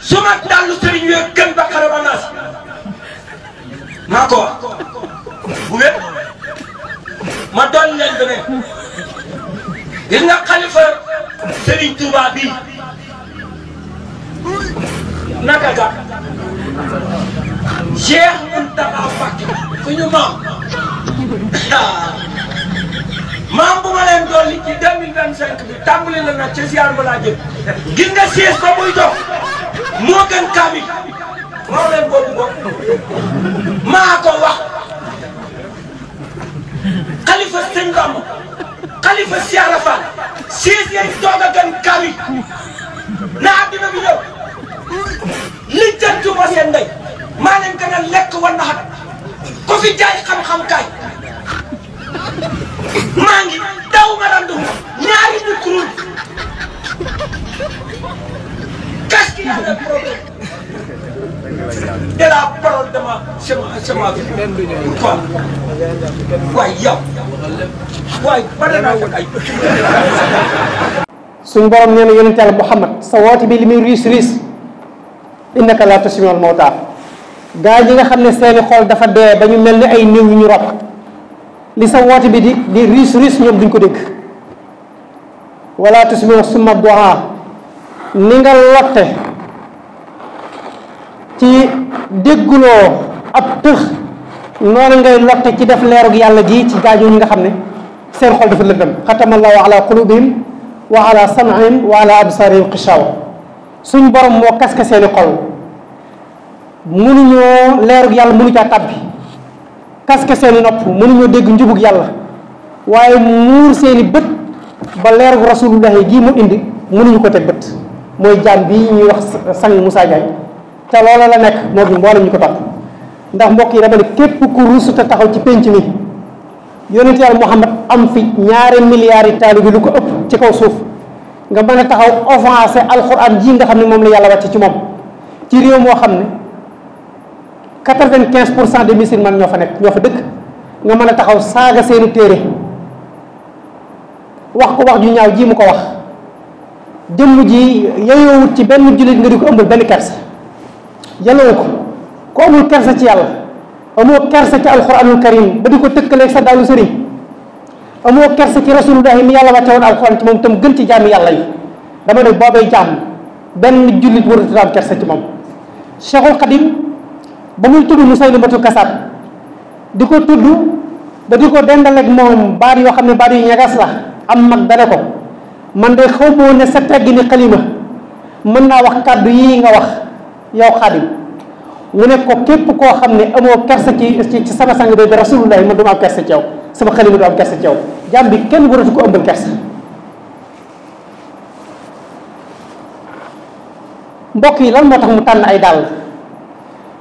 suma dalu sëriñ wee gën ba xare ba naas maa ko wax bu wér ma doon leen beneen gis nga xalifa sëriñ Touba bii naka ga Cheikh Mountakha Mbacké suñu maam bu ma leen dolli ci 2025 bi tàmbali la nag ca ziar ba laa jëm gis nga siis ba muy dox moo gën kaamil moo leen boobu bopp maa ko wax xalifa sëñ Bamba xalifa Cheikh Rafal siis yañ toog a gën kaamil na àddina bi ñëw li jëntuma seen ndey maa leen gën a lekk war na xat ko fi jaay xam-xam kaay maa ngi daw ma randu ñaari micro qu'est-ce qu'il y a de problème de la parole de ma sama quoi waay yow waay bare naa ko ay suñu borom nee na yonent Yàlla Muhammad sa woote bi li muy riis innaka laa tusmi'ul mawtaa gaa ñi nga xam ne seeni xol dafa dee ba ñu mel ni ay néew yu ñu rob li sa woote bi di riis ñoom duñ ko dégg wala tusmi'u summa du'aa ni nga lotte ci dégguloo ab tëx noonu ngay lotte ci def leerug yàlla gi ci gaañoo ñi nga xam ne seen xol dafa lëndëm xatamallahu ala qulubihim wa ala sam'ihim wa ala absarihim xishawa suñ borom moo kaske seeni xol mënuñoo leerug yàlla mënu caa tàbbi kaske seeni nopp mënuñoo dégg njubug yàlla waaye muur seeni bët ba leerug rasulullahi gii mu indi mënuñu ko teg bët mooy jaam bii ñuy wax sang Moussa Diagne te loola la nekk moo bi mboolem ñu ko topp ndax mbokk yi dama ne képp ku ruusu te taxaw ci pénc mi yonent Yàlla Muhammad am fi 2 milliards yi taalibe bi lu ko ëpp ci kaw suuf nga mën a taxaw offensé alxuraan ji nga xam ne moom la yàlla wàcce ci moom ci réew moo xam ne 95% des musulmans ñoo fa nekk ñoo fa dëkk nga mën a taxaw saaga seeni téere wax ko wax ju ñaaw ji mu ko wax jëmm ji yeyoowut ci benn jullit nga di ko ëmbal benn kersa yelloo ko ku amul kersa ci yàlla amoo kersa ci alxuraanul karim ba di ko tëkkaleeg sa daalu sëriñ amoo kersa ci rasulullahi mi yàlla wàcce woon alxuraan ci moom tam gën ci jaami yàlla yi dama ne boobay jaam benn jullit waratu am kersa ci moom Cheikhul Khadim ba muy tudd Musaylimatul Kasaab di ko tudd ba di ko dendaleeg moom baat yoo xam ne baat yu ñagas la am mag dane ko man de xaw moo ne sa teggi ni xalima mën naa wax kàddu yii nga wax yow Xaadim mu ne ko képp koo xam ne amoo kersa ci sama sang bi rasulullahi man du ma am kersa ci yow sama xalima du am kersa ci yow jaam bi kenn waratu ko ëmbal kersa mbokk yi lan moo tax mu tànn ay dàll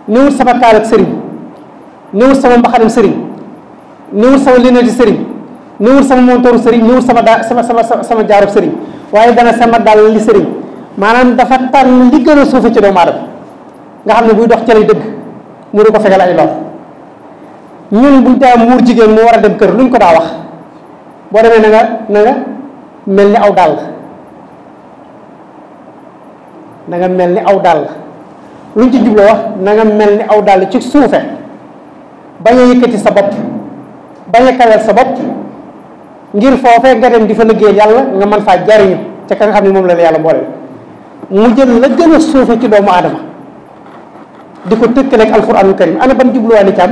néewut sama kaal ak sëriñ néewut sama mbaxanam sëriñ néewut sama lunette sëriñ néewut sama montooru sëriñ néewut sama jaarub sëriñ waaye dana sama dàll li sëriñ maanaam dafa tànn li gën a suufe ci doomu aadama nga xam ne buy dox ca lay dëgg mu di ko fegal ay lor ñun buñ daa muur jigéen mu war a dem kër luñ ko daa wax boo demee na nga mel ni aw dàll na nga mel ni aw dàll luñ ci jubloo wax na nga mel ni aw dàll ci suufe bañ a yëkkati sa bopp bañ a kawel sa bopp ngir foofee nga dem di fa liggéey yàlla nga mën faa jariñu ca ka nga xam ne moom la la yàlla boole mu jël la gën a suufe ci doomu aadama di ko tëkkaleeg alquranul karim ana ban jubluwaa ni cam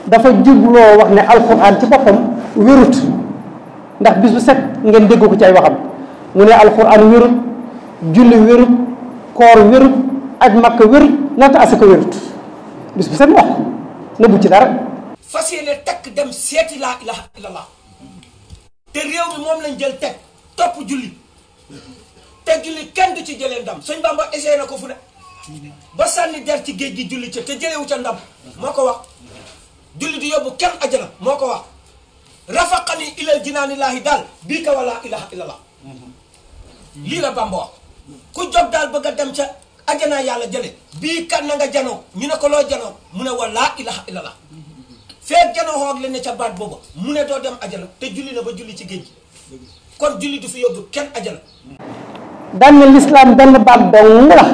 dafa jubloo wax ne alquran ci boppam wérut ndax bis bu set ngeen dégg ko ci ay waxam mu ne alquran wérut julli wérut koor wérut aj makka wérut naata asaka wérut bis bu set wax ko nëbbu ci dara fas yéene tekk dem seeti laa ilaha illallah te réew mi moom lañ jël teg topp julli te julli kenn du ci jëlee ndam sëñ Bamba essayé na ko fu ne ba sànni der ci géej gi julli ca te jëlewu ca ndam moo ko wax julli di yóbbu kenn ajana moo ko wax rafaqani ilal jinaanillaahi daal bii ka wala ilaha illallah lii la Bamba wax ku jóg daal bëgg a dem ca ajana yàlla jële bii kan na nga janoo ñu ne ko loo janoo mu ne wala ilaha illallah feeg janoo xoog leen ne ca baat booba mu ne doo dem ajana te julli na ba julli ci géej gi kon julli du fi yóbbu kenn ajana daan na lislaam benn baat dong la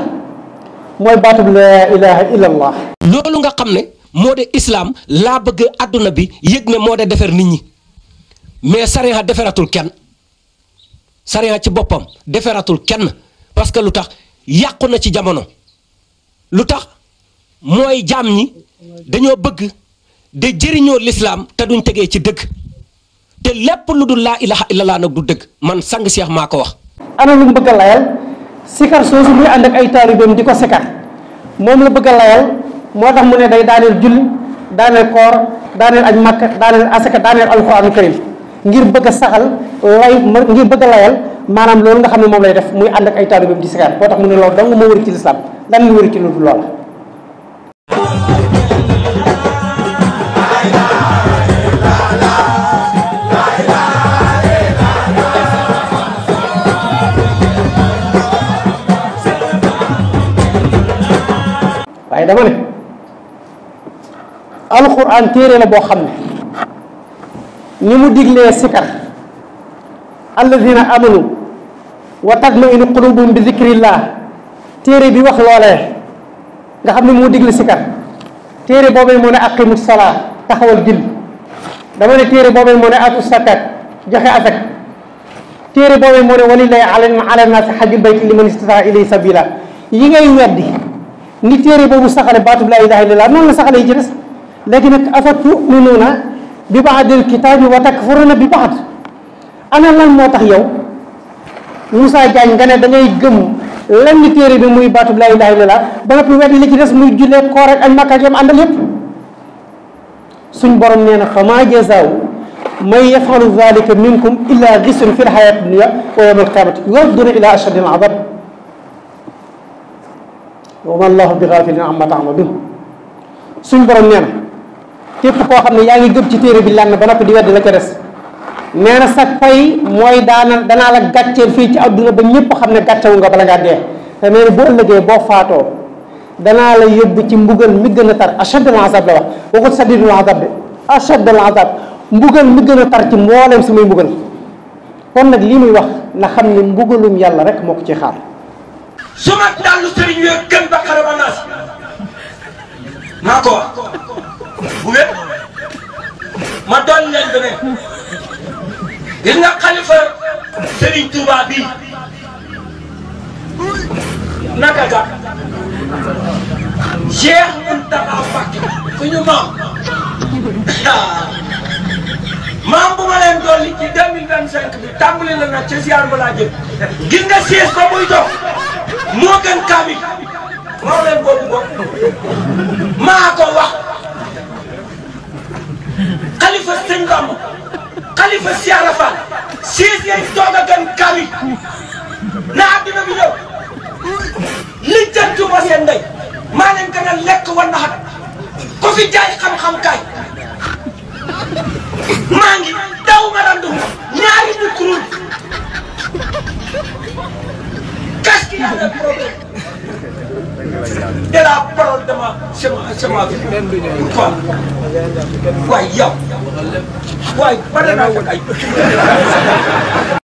mooy baatub laa ilaha illa allah. loolu nga xam ne moo de islam laa bëgg àdduna bi yëg ne moo de defar nit ñi mais sariya defaratul kenn sariya ci boppam defaratul kenn parce que lu tax yàqu na ci jamono lu tax mooy jaam ñi dañoo bëgg de jëriñoo lislaam te duñ tegee ci dëgg te lépp lu dul laa ilaha illallah nag du dëgg man sang Cheikh maa ko wax. ana lu mu bëgg a layal sikar soosu muy ànd ak ay taalibeem di ko sikar moom la bëgg a layal moo tax mu ne day daaneel julli daaneel koor daaneel aj makka daaneel asaka daaneel alxuraanu karim ngir bëgg a saxal ngir bëgg a layal maanaam loolu nga xam ne moom lay def muy ànd ak ay taalibeem di sikar moo tax mu ne loolu dong moo wëri ci lislaam lan la wëri ci lu dul loola. waaye dama ne alxuraan téere la boo xam ne ni mu diglee sikar alladina amanu wa tatmainu qulubuhum bi zikrillah téere bi wax loolee nga xam ne moo digle sikar téere boobee moo ne aqimu salaa taxawal julli dama ne téere boobee moo ne atu zakat joxe asak téere boobee moo ne walillahi ala naasi hajjul bayti liman istataa ilayhi sabila yi ngay weddi ni téere boobu saxale baatub laa ilaha illallah noonu la saxale yi ci des léegi nag afa tuminuuna bi baadil kitaabi wa takfuruna bi baad ana lan moo tax yow Moussa Diagne nga ne da ngay gëm lenn téere bi muy baatub laa ilaha illallah ba noppi weddi li ci des muy jullee koor ak añ Makka ak yam àndal yépp suñ borom nee na fa maa jazaaw man yafalu dalika minkum illa gisun fi lxayati dunia wa yawma alqiyamati yuraduna ila ashaddi alazab wa ma allahu bi gaafilin amma taamaluun suñ borom nee na képp koo xam ne yaa ngi gëm ci téere bi lan ba noppi di weddi la ca des nee na sag pay mooy danaa la gàcceel fii ci adduna ba ñëpp xam ne gàccewu nga bala ngaa dee te nee na bu ëllëgee boo faatoo danaa la yóbbu ci mbugal mi gën a tar ashad al azab la wax waxut sadidul azab de ashad al azab mbugal mi gën a tar ci mbooleem si muy mbugal kon nag lii muy wax na xam ne mbugalum yàlla rek moo ko ci xaar. su ma dallu sëriñ yooyu gën Baqara ba Naas maa ko wax bu wér ma doon leen beneen gis nga xalifa sëriñ Touba bii naka ga Cheikh Mountakha Mbacké suñu maam bu ma leen dolli ci 2025 bi tàmbali la nag ca ziar ba laa jëm gis nga siis ba muy dox moo gën kaamil moo leen boobu bopp maa ko wax xalifa sëñ Bamba xalifa Siyaara Faal siis yañ toog a gën kaamil na àddina bi ñëw li jantuma seen ndey maa leen gën a lekk war na xat ko fi jaay xam-xam kaay maa ngi daw ma randu ñaari micro qu'est-ce qu'il y a de problème de la parole de ma vie pourquoi waaye yow waaye bare naa fekk ay